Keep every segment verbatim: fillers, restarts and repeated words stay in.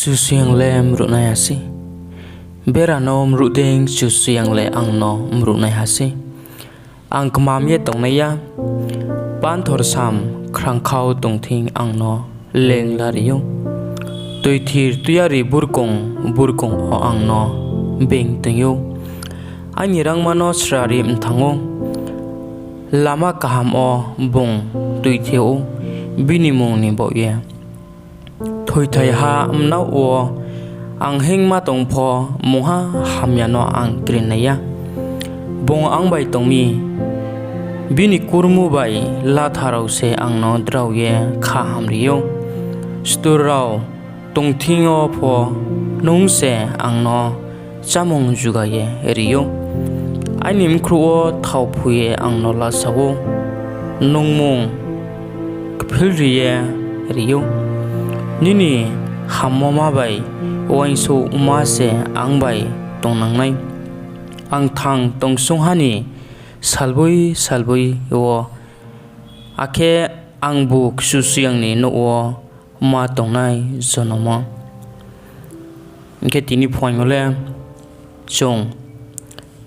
Kchusoyang le mruhnaiha sei, bera no mruh dei Kchusoyang le ang no mruhnaiha sei. Ang kmam ye tongnai ya, panthor sam khrangkhau tong thing ang no leng la ri ou. Toithir tuiyari burkong burkong wo ang no being toing ou. Aini rangma no srari mthang ou, lama kaham wo bung tuithe ou, bini mmung ni baoh ye. Thoithaiha mnaoh wo ang hinngma tong pho, mungha hamya no ang kri nai ya. Bung ang bai tong mi, bini kurmu bai latha rao se ang no drao ye kha hamri ou. Stur rao tong thing yo pho nung se ang no chámung juga ye ri ou. Aini bkhrouh wo thao phu ye ang no lasa ou, nung mmung kphilri ye ri ou. Nini hammoma bai uaingsouhma se ang bai tongnang nai. Ang thang tongsongha ni salboi salboi wo, akhe angbu Kchusoyang ni nouh wo ma tongnai jonom wo. Hing khe tini phuaing yo le chung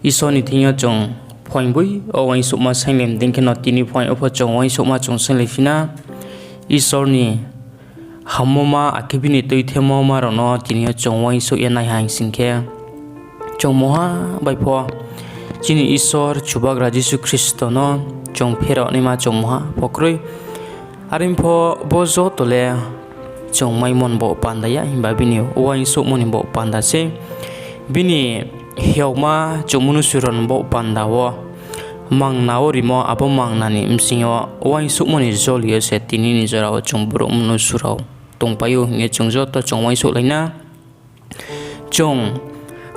Isor ni thing yo chung phuaing boi yo uaingsouhma sainglai dei khe no tini phuaing yo pho chung uaingsouhma chung sainglai phi na. Isor ni hammoma akhe bini tuithemo ma rao no tini yo chung uaingsouh ye naiha hing sing khe, chung mungha bai pho chini Isor Chubagra Jisu Khristo no chung pherao naima chung mungha pho kroi. Are pho bo joto le chung maimo ni baoh panda ya, himba bini uaingsouhmo ni baoh panda sei. Bini hiaoma chung mnusu rao ni baoh panda wo mangna wo rimo, abo mangna ni bsing yo uaingsouhmo ni joli yo se tini ni jora wo chung brouh mnusu rao tongpai ou hing ye chung joto chung uaingsouhlai na. Chung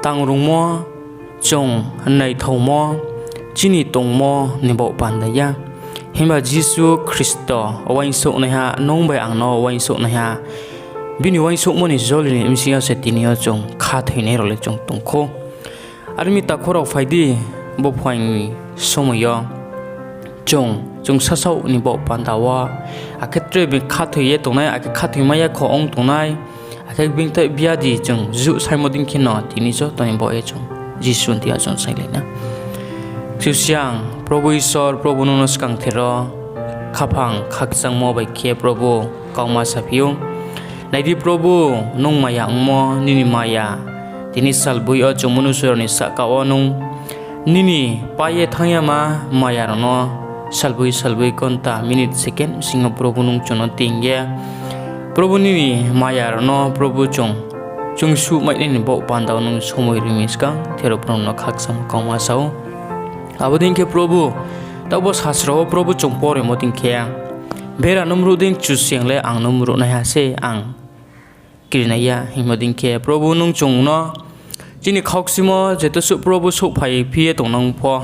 tangrungmo, chung naithaomo, chini tongmo ni baoh panda ya. Himba Jisu Khristo uaingsouhnaiha, nung bai ang no uaingsouhnaiha, bini uaingsouhmo ni joli ni bsing yo se tini yo chung khathoinai rao le chung tong khou. Are mi takhu rao, phai di, bo phuaing ni somoi yo chung, chung sasaoh ni baoh panda wo, akhe tre bini khathoi ye tongnai, akhe khathoimai ya kho ong tongnai, akhe bini tai biadi chung juh saimo dei khe no tini joto ni baoh ye chung Jisu ni thing yo chung sainglai na. Kchusoyang Probhu Isor, Probhu nung no skangther wo khaphang khakchangmo bai khe Probhu kauma saphi ou. Nai di Probhu, nung maya ongmo, nini maya tini salboi yo chung mnusu rao ni sahka wo nung nini pai ye thanng yama maya rao no salboi salboi, ghonta, minute, second bsing yo Probhu nung chung no ting ye, Probhu nini maya rao no Probhu chung, chung suhmainai ni baoh panda wo nung somoi ri mi skang, thero Probhu no khakchangmo kauma sa ou. Abo dei khe Probhu, taoh bo sasro wo Probhu chung poremo dei khe, bera no mruh dei Kchusoyang le ang no mruhnaiha se ang kri nai ya hingmo dei khe, Probhu nung chung no chini khaukchimo jeto suh Probhu souhphai phi ye tongnang pho,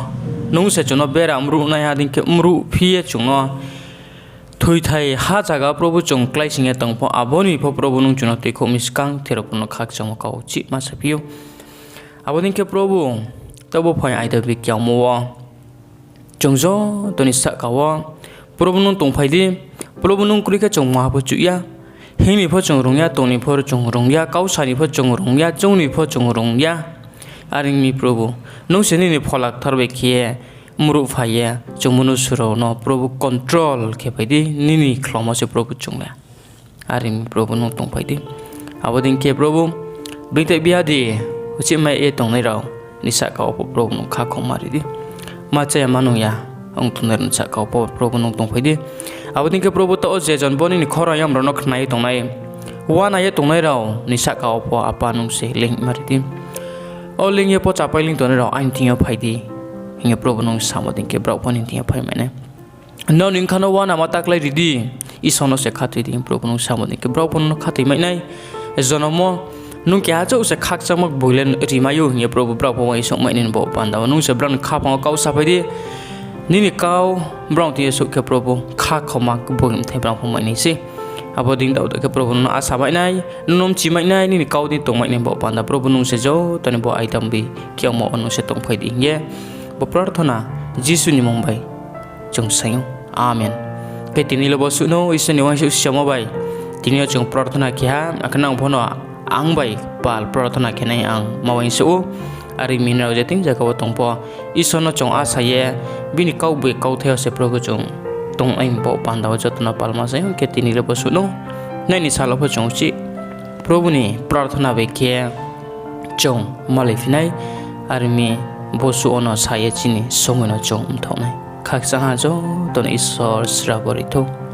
nung se chung no bera mruhnaiha dei khe mruh phi ye chung no thoithai ha zaga Probhu chung kláisoing ye tong pho, abo ni pho Probhu nung chung no tuikhouh mi skang, thero Probhu no khakchangmo kau chihma saphi ou. Abo dei khe Probhu, taoh bo phaing aida bikyaomo wo chung joto ni sahka wo Probhu nung tongphai di. Probhu nung kroi khe chung maha pho chuh ya, hing ni pho chung rung ya, tong ni pho chung rung ya, kau sa ni pho chung rung ya, choung ni pho chung rung ya. Are ong mi Probhu, nung se nini Phola Kthar bai khe ye mruhphai ye chung mnusu rao no Probhu control khe phai di, nini khlomo se Probhu chung le. Are ong mi Probhu nung tongphai di. Abo dei khe Probhu, bini tai biadi uchih mai ye tongnai rao ni sahka wo pho Probhu nung khakhoma ri di. Ma chaya ma nung ya ong tongnai rao ni sahka wo pho Probhu nung tongphai di. Abo dei khe Probhu, taoh je jon bo nini khorang yam rao no khna ye tongnai, uana ye tongnai rao ni sahka wo pho Apa nung se leingma ri di. O leing ye pho chapai leing tongnai rao aini thing yo phai di, hing ye Probhu nung samo dei khe brao pho nini thing yo phai mai nai. Nrao ni bkha no uanama ta klái ri di, Isor no se khathoi di, Probhu nung samo dei khe brao pho nung no khathoi mai nai. Jonom wo nung keha chouh se khakchangmo boi le rimai ou hing ye Probhu brao pho uaingsouh mai nai ni baoh panda wo nung se brao ni khaphang wo kau saphai di. Nini kau brao thing yo souh khe Probhu khakhoma boi mthai brao pho mai nai sei. Abo dei taoh khe Probhu nung no asa mai nai, nung no mchi mai nai, nini kau dei tong mai nai baoh panda Probhu nung se joto ni bo aidam bi khe ongmo wo nung se tongphai di hing ye bo prarthona Jisu ni mmung bai chung saing ou. Amen. Khe tini le bo suh no Isor ni uaingsouh samo bai tini yo chung prarthona khe ha, akhe nang pho no ang bai pal prarthana khe nai ang ma uaingsouh ou. Are ong mi nrao je thing zaga wo tong pho, Isor no chung asa ye, bini kau bai kauthai yo se Probu chung tongnai bo panda wo joto no palma sai ong khe tini le bosuh no nai ni sal wo pho chung uchih Probu ni prarthana bai khe chung malaiphi nai. Are ong mi bosuh wo no sa ye chini somoi no chung mthaoh nai. Khakchang ha joto no Isor srabo ri thou.